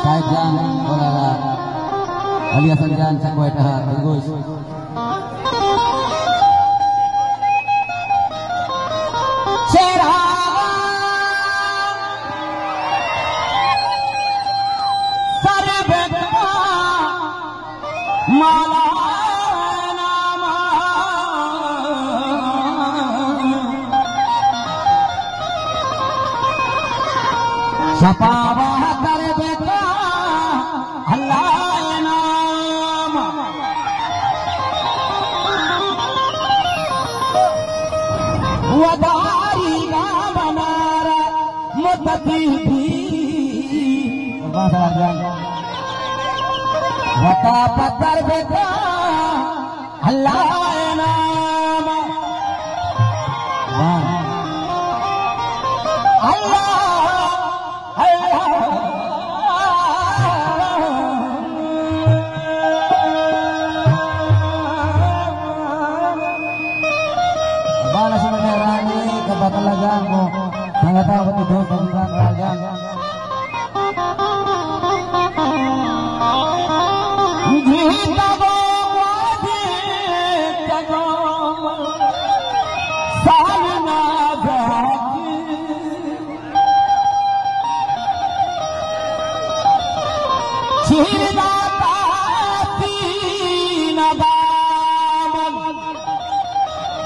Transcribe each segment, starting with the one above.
شاہد جان اور علی حسن جان چکوئے ٹہا دلگوش۔ چراغ سر بکا مالا نام، شپا بہتر بکا اللہ نام۔ وداری نام نارا متتی بھی۔ وتا پتر بکا اللہ نام۔ واہ۔ اللہ، اللہ۔ بال شمع مہرانی کا بطلہ جان کو سنگتا وتی دوست عزیزان راجان۔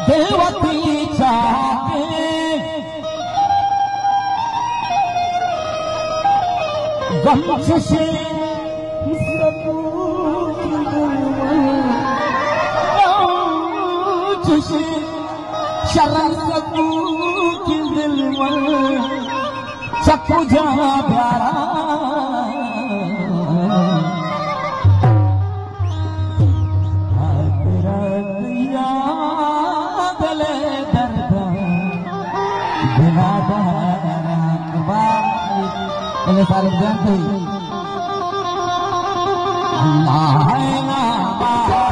دل وتی چاہتے غم چشیں سبوت دل من، غم چشیں شرم سبوت دل من، چکو جہاں پیارا۔ بلے سالم جان تئی۔ اللہ ہے نام